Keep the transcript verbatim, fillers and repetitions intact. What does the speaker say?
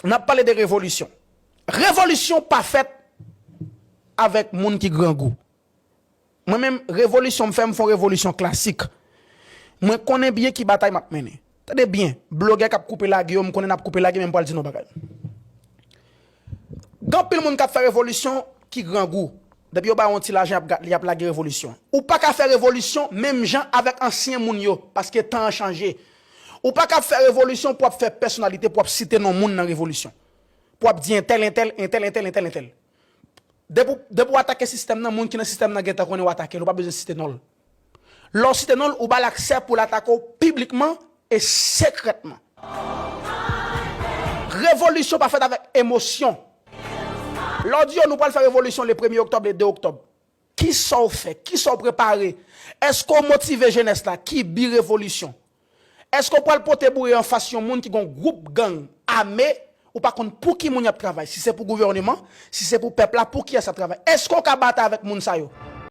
N ap pale de revolisyon. Revolisyon pa fèt avèk moun ki grangou. Mwen menm, revolisyon m fè, m fè yon revolisyon klasik. Mwen konnen byen ki batay m ap mennen. Tande byen, blogè k ap koupe lage yo, m konnen n ap koupe lage, men m pral di nou yon bagay. Gen anpil moun k ap fè revolisyon ki grangou. Depi yo ba yo yon ti lajan, y ap ga- y ap lage revolisyon. Ou pa ka fè revolisyon menm jan avèk ansyen moun yo, paske tan an chanje. Ou pa ka fè revolisyon pou w ap fè pèsonalite, pou w ap site non moun nan revolisyon. Pou w ap di entèl, entèl, entèl, entèl, entèl, entèl. Depi w- depi w atake sistèm nan, moun ki nan sistèm nan gentan konnen w atake l, ou pa bezwen site non l. Lè w site non l, ou ba l aksè pou l atake w piblikman e sekrètman. Revolisyon pa fèt avèk emosyon. Lè w di yo nou pral fè revolisyon le premye oktòb, le de oktòb, kisa w fè? Kisa w prepare? Èske w motive jenès la? Ki bi revolisyon? Èske w pral pote boure anfas yon moun ki gen yon gwoup gang ame? Ou pa konn pou ki moun y ap travay. Si se pou gouvèneman, si se pou pèp la, pou kiyès y ap travay? Èske w ka batay avèk moun sa yo?